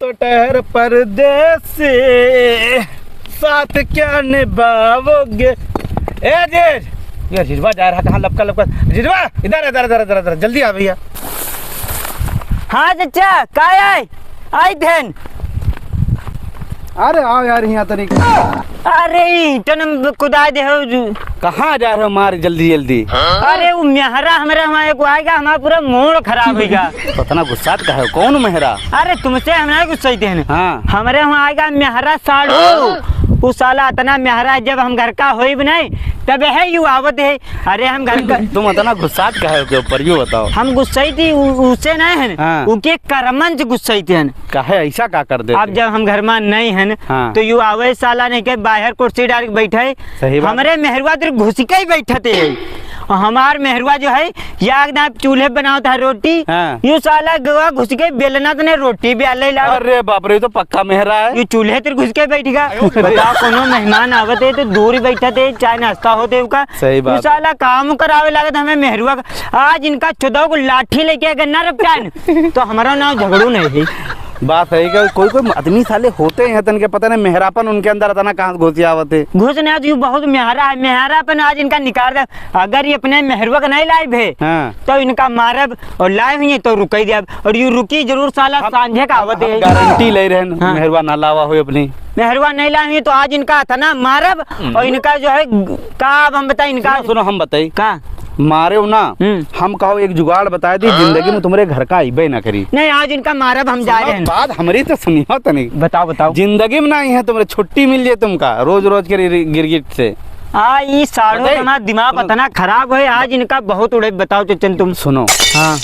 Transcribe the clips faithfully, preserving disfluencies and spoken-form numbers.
तो ठहर परदेसी, साथ क्या निभाओगे? ए अजीज, ये अजीजवा जा रहा कहाँ लपका लपका? अजीजवा, इधर, इधर, इधर, इधर, इधर, जल्दी आ भैया। हाँ चचा, का आए? आई धेन। अरे आओ यार, यहाँ तनिक। अरे ईंटन में कुदाए दे हो जू। कहाँ जा रहे हो मार जल्दी जल्दी? अरे वो मेहरा हमरे वहाँ एक आएगा, हमारा पूरा मूड खराब होइगा। तो इतना गुस्सात काहे हो? कौन मेहरा? अरे तुमसे हम ना गुस्साइत हैं। हाँ। हमरे वहाँ आएगा मेहरा साढ़ू। उ साला इतना मेहरा है, जब हम घर का होइब नहीं, तब है यू आवत है। अरे हम घर का तुम इतना गुस्सात काहे हो के ऊपर, यू बताओ। हम गुस्साइत ही उ-, उसे नहीं है। हाँ। उके करमन से गुस्साइत हैं। काहे ऐसा का कर देते? अब जब हम घर में नहीं हैं, हाँ। तो यू आवे साला नहीं के बाहर कुर्सी डाल के बैठे। सही बात। हमरे मेहरुआ तर घुस के ही बैठते है। और हमार मेहरुआ जो है, या एकदम चूल्हे बनावत है रोटी, हाँ। यू साला गवा घुस के बेलना तने रोटी बेले लाग। अरे बाप रे, ये तो पक्का मेहरा है। यू चूल्हे तर घुस के बैठ गया। अरे। बताओ, कोनो मेहमान आवत है तो दूर ही बैठत है, चाय नाश्ता होते है उका। सही बात। यू साला काम करावे लागत हमें मेहरुआ का। आज इनका चुदाव को लाठी लेके अगर ना रपटान, तो हमारा नाम झगड़ू नहीं है। बात है कि कोई कोई आदमी साले होते हैं तन के पता नहीं मेहरापन उनके अंदर अतना कहाँ घुस आवत है। घुस नहीं, आज यू बहुत मेहरा है, मेहरापन आज इनका निकाल दे। अगर ये अपने मेहरुआ का नहीं लाइब है, हाँ। तो इनका मारब, और लाए हुए तो रुकई देब, और यू रुकी जरूर साला, हम, सांझे का हम, आवत हम है। गारंटी ले रहे हैं, हाँ। मेहरुआ ना लावा हो अपनी। मेहरुआ नहीं लाए हुए तो आज इनका इतना मारब, हम्म। और इनका जो है, का अब हम बताई इनका। सुनो, सुनो, हम बताई। का? मारे हो ना, हम्म। हम कहो एक जुगाड़ बताए दी, जिंदगी में तुम्हारे घर का आइबे ना करी। नहीं, आज इनका मारब हम जा रहे हैं। बात हमरी तो सुनियो तनी। बताओ, बताओ। जिंदगी में ना आई है तुम्हारे, छुट्टी मिल जाए तुमका, रोज रोज के रि-, रि-, गिरगिट से। आ, ई साढ़ू बताई? तुम्हारा दिमाग सुनो। इतना खराब है, आज इनका बहुत उड़े, बताओ चचन तुम। सुनो। हाँ।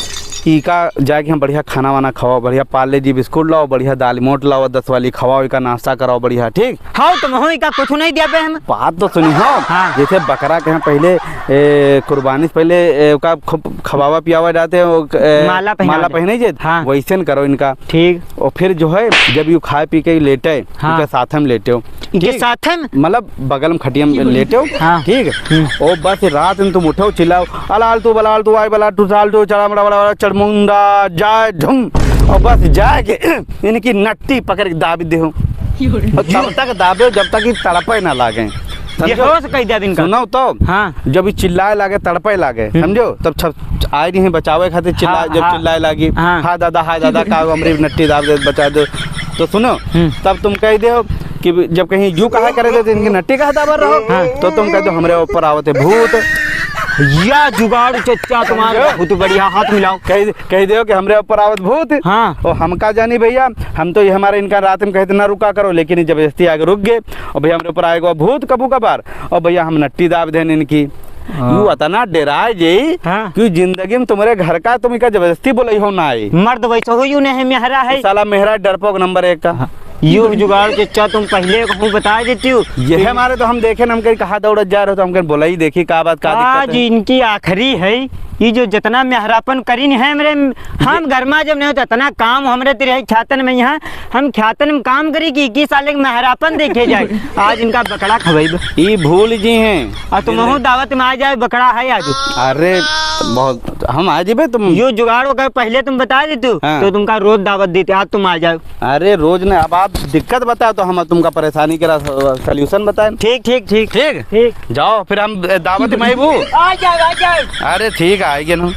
इका जाके हम बढ़िया खाना वाना खवाओ, बढ़िया पार्ले जी बिस्कुट लाओ, बढ़िया दाल मोट लाओ, दस वाली खवाओ, इका नाश्ता कराओ बढ़िया, ठीक? हाँ, तुम हो, इका कुछ नहीं दिया पे हम। बात तो सुनी हो। हाँ। जैसे बकरा के हम पहले, ए, कुर्बानी से पहले, ए, ओका खूब खवावा पियावा जाते हैं, वो, ए, माला पहनावा माला जाते। पहनाई जाते, हाँ। वैसे न करो इनका। ठीक। और फिर जो है, जब यू खाए पी के लेटे, हाँ। इनके साथ में लेटे हो। इनके ठीक? साथ में? मतलब, बगल में खटिया में लेटे हो, हाँ। ठीक? हम्म। और बस रात में तुम उठो, चिल्लाओ, "अलाल तू, बलाल तू, आई बला तू, साल तू, चढ़ा मड़ा बड़ा बड़ा, चढ़मुंडा, जाए झुम।" और बस जाए के इनकी नट्टी पकड़ के दाबी दे हो। और तब तक दाबे हो, जब तक ये तड़पे ना लागे। समझो? बेहोश कह दिया इनका। सुनो तो, हाँ। जब ये चिल्लाए लागे, तड़पे लागे, हम्म। समझो? तब छप, आए नहीं बचावे खातिर चिल्ला, हाँ, जब हाँ। चिल्लाए लागी, हाँ। "हाय दादा, हाय दादा, का हमरी नट्टी दाब दे, बचा दो।" तो सुनो, हम्म। तब तुम कह दो कि जब कहीं यू कहा करे दे, तो इनकी नट्टी कहा दाबर रहो, हाँ। तो तुम कह दो, "हमरे ऊपर आवत है भूत।" या जुगाड़ चच्चा तुम्हारा समझो? बहुत बढ़िया, हाथ मिलाओ। कह, कह दो कि हमरे ऊपर आवत भूत। हाँ। और हम का जानी भैया, हम तो ये हमारे इनका रात में कहते ना रुका करो, लेकिन ये जबरदस्ती आके रुक गए। और भैया हमरे ऊपर आएगा भूत कबू कबार, और भैया हम नट्टी दाब देन इनकी। हाँ। यू अतना डेराए जे हाँ। कि जिंदगी में तुम्हारे घर का तुम इका जबरदस्ती बोलई हो ना आई। मर्द वैसे हो यू नहीं मेहरा है। साला मेहरा डरपोक नंबर एक का। हाँ। यू जुगाड़ चच्चा तुम पहले कहूँ बता देती हो। यह हमारे तो हम देखे न, हम कहीं कहाँ दौड़त जा रहे हो तो हम कहीं बोला ही देखी का बात का आज दिक्कत है। इनकी आखिरी है। ये जो जितना मेहरापन करीन है हमरे, हम घर में जब नहीं होता इतना काम हमरे तेरे है ख्यातन में यहाँ हम ख्यातन में काम करी कि इक्कीस साल के मेहरापन देखे जाए। आज इनका बकरा खवाइब। ई भूल जी हैं। आ तुम हो दावत में आ जाए, बकरा है आज। अरे, बहुत, हम आ जेबे तुम। यो जुगाड़ होकर पहले तुम बता देते हो, हाँ। तो तुमका रोज दावत देते, आज तुम आ जाओ। अरे, रोज ने, अब आप दिक्कत बताओ तो हम तुमका परेशानी के रा-, solution बताएं। ठीक, ठीक, ठीक। ठीक? ठीक। जाओ, फिर हम दावत में आइबू। आ जाओ, आ जाओ। अरे, ठीक है, आइए ना।